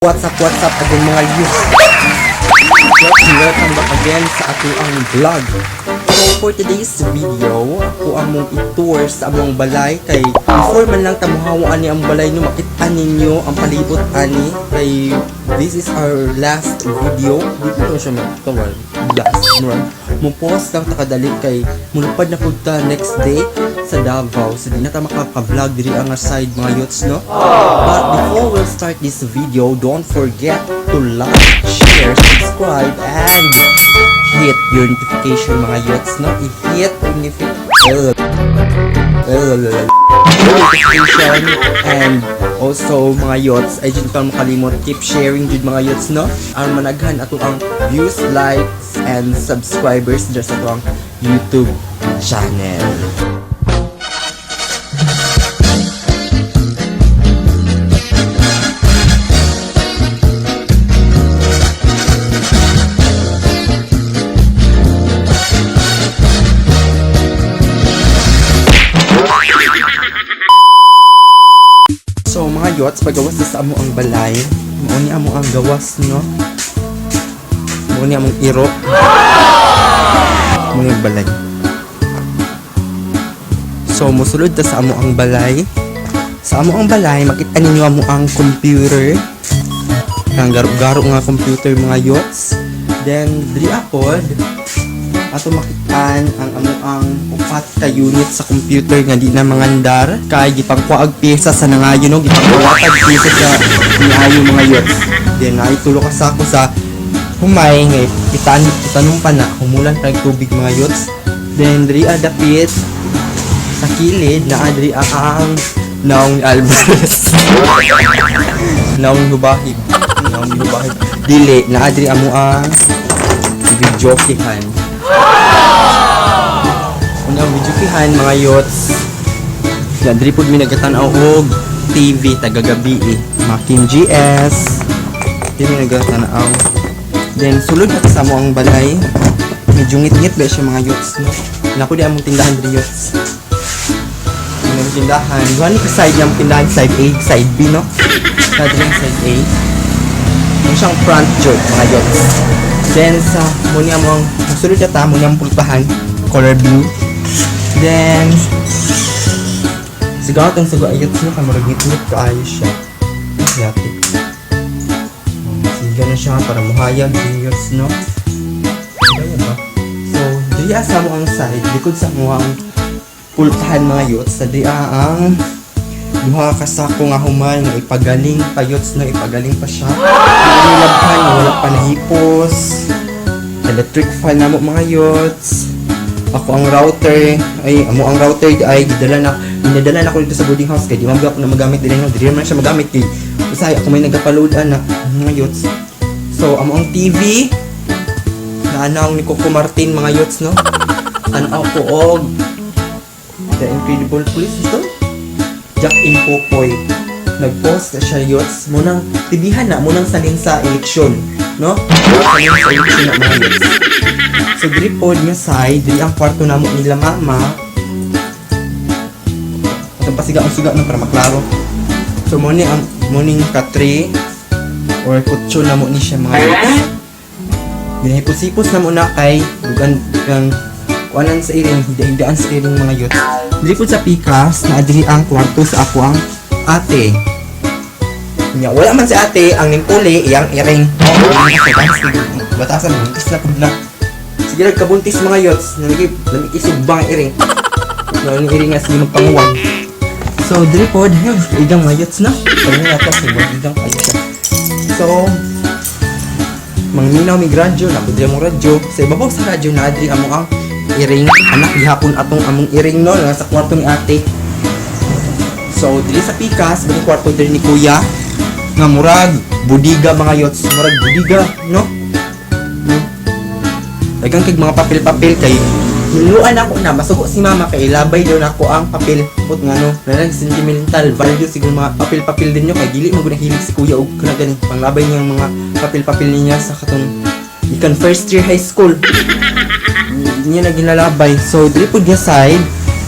What's up again, mga youth? Welcome back again sa atoang vlog. So for today's video, ako among i-tour sa among balay kay before man lang tamuhawa ani ang balay no, makita ninyo ang palibot ani kay this is our last video. Dito to siya magtawag. Last run. Mo post lang ta kadali kay mulupad na pud ta next day sa Davao. So di na ta makaka-vlog diri ang side, mga youths, no. But before we'll start this video, don't forget to like, share, subscribe, and hit your notification, mga youths, no? I-hit notification and also, mga yots, ay dyan ka makalimot, keep sharing jud, mga yots, no? Ang managhan ato ang views, likes, and subscribers dyan sa ato ang YouTube channel. So mga yots, pagawas na sa amo ang balay. Mao ni amo ang gawas, no? Mao ni among iro. Mao ni ang balay. So musulod ta sa amo ang balay. Sa amo ang balay, makita ninyo amo ang computer. Ang garo-garo nga computer, mga yots. Then diri apod ato makitaan ang amo ang upat ka unit sa computer nga di na mangandar kay gipangkuag pyesa sa nangayo, no? Gipangkuwatag pyesa sa niayo, mga yots. Then ay tulo ka sako sa humay nga itan itanom pa na humulan pa ang tubig, mga yots. Then diri dapit sa kilid na diri ang naong ni Alvarez, naong hubahib, naong hubahib dili na diri amo ang videokehan. Unang videokehan, mga yots. Ya, diri pud mi nagatan-aw og TV tagagabi eh. Makin GS. Diri mi nagatan-aw. Then sulod na ta sa amo ang balay. Medyo ngit-ngit ba siya, mga yots, no? Nako di among tindahan diri, yots. Among tindahan. Duha ni ka side yung tindahan, side A, side B, no? Sa diri ang side A. Mo siyang front jud, mga yots. Then sa mo ni among sulod na ta mo ni among pultahan, color blue. Then siguro itong sugo ayot no kay murag ngit-ngit kaayo siya. Yati. Oh, sige na siya para muhayag yung yots, no. Kaya ba? So, diri sa mo ang side, likod sa mo ang pultahan, mga yots, sa diri ang duha ka sako nga humay nga ipagaling pa, yots, no, ipagaling pa siya. Nilabhan nga wala pa nahipos. Electric fan namo, mga yots. Ako ang router, ay amo ang router ay gidala na ginadala na ko dito sa boarding house kay di man ako na magamit dili, no? Dili man siya magamit kay usahay ako may nagapaload ana, mga yots. So amo ang TV naanaw ni Coco Martin, mga yots, no? Tan-aw ko og The Incredible Police ito. Jack Impopoy. Nag-post na siya, yots, munang tibihan na munang salin sa eleksyon, no? Salin sa eleksyon na, mga yots. So diri pod nga side, diri ang kwarto namo nila mama. Atong pasiga ang suga no para maklaro. So mo ni ang morning katre or kutso namo ni siya, mga yots. Ginahipos-hipos na mo na kay dugan kang kuanan sa iring, hida-hidaan sa iring, mga yots. Diri pod sa pikas na diri ang kwarto sa ako ang ate. Nya wala man si ate, ang nimpuli iyang iring. Oh, batasan buntis na pud na. Sige nagkabuntis, mga yots, namiki namiki sugbang iring. No, ni iring nga sige magpanguwag. So diri pod, ayun, igang, mga yots, na. Kanya yata siguro igang kayo siya. So mangminaw mig radyo na diri among radyo. Sa ibabaw sa radyo na diri amo ang iring, anak gihapon atong among iring, no, sa kwarto ni ate. So diri sa pikas, bali kwarto diri ni kuya nga murag budiga, mga yots, murag budiga, no? Daghang kag mga papel-papel kay niluan ako na masugo si mama kay ilabay daw nako ang papel. Put nga no, nalang sentimental value siguro mga papel-papel din nyo kay dili mo gud hilig si kuya og kana gani panglabay niya ang mga papel-papel niya sa katong ikan first year high school. Hindi niya na ginalabay. So diri pud nga side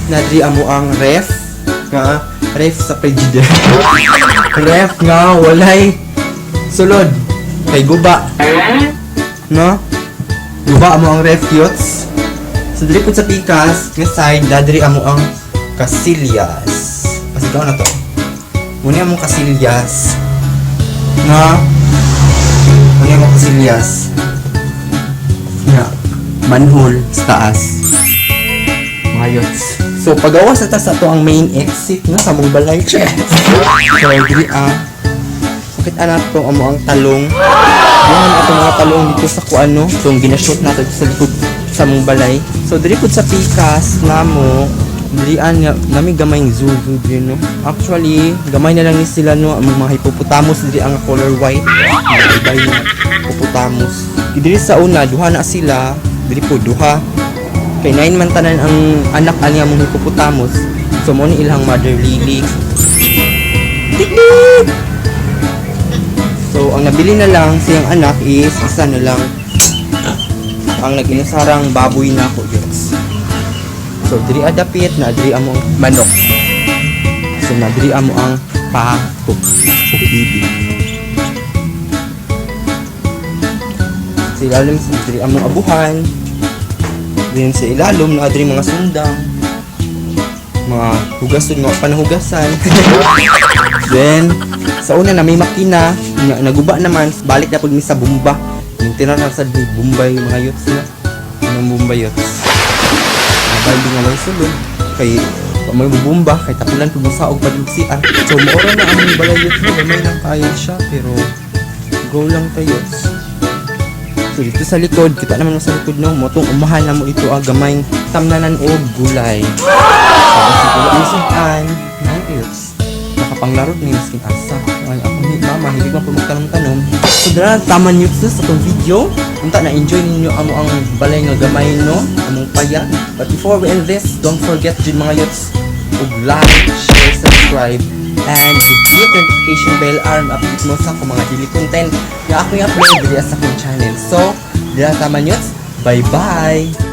na diri amo ang ref nga ref sa frigidaire. Ref nga walay Sulod kay guba. No? Guba amo ang ref, yots. So diri pud sa pikas nga side, dadiri amo ang kasilyas. Pasigaw na to. Muna among kasilyas. No? Muna among kasilyas. Nga, manhole sa taas. Mga yots. So, pagawas na ta sa ato ang main exit no, sa among balay. Chess. So, diri ah. Sakit ana to amo ang talong. Yan ato mga talong dito sa kuano. So, ginashoot nato dito sa likod sa among balay. So, diri pud sa pikas namo, dirian nga nami gamay zoo zoo diri no. Actually, gamay na lang ni sila no, ang mga hippopotamus diri ang color white. Mga iba nga hippopotamus. Diri sa una duha na sila, diri po duha. Kay 9 man tanan ang anak ani among hippopotamus. So mo ni ilang mother Lily. Tiktik! So ang nabili na lang siyang anak is isa na lang ang nag-inusarang baboy na ko yots. So diri adapit na diri amo ang manok. So na diri amo ang pato o bibi. Sa ilalim sa diri amo abuhan. Din sa ilalom na diri mga sundang. Mga hugason nga panahugasan. Then sa una na may makina na, naguba naman, balik na pud mi sa bumba. Yung tinatawag sa Bombay mga youths na. Anong Bombay, youths? Nabaldi nga lang sulod kay pa may bubumba kay tapulan pud mo saog pa og CR. So maura na ang balay, youths, no, gamay lang kaayo siya pero go lang tayo. So dito sa likod, kita naman mo sa likod no, mo tong umahan na mo ito ah, gamay tamnanan og gulay. So, wala ni sudan, no, youths. Nakapanglaro ni miskin asa. Ay, ako ni mama, hindi ko magtanong-tanong. So dara taman, youths, sa tong video. Unta na enjoy ninyo amo ang balay nga gamay no, among payag. But before we end this, don't forget jud mga youths ug like, share, subscribe and hit notification bell aron update mo sa akong mga daily content nga ako i-upload diri sa akong channel. So, dira taman, youths. Bye-bye!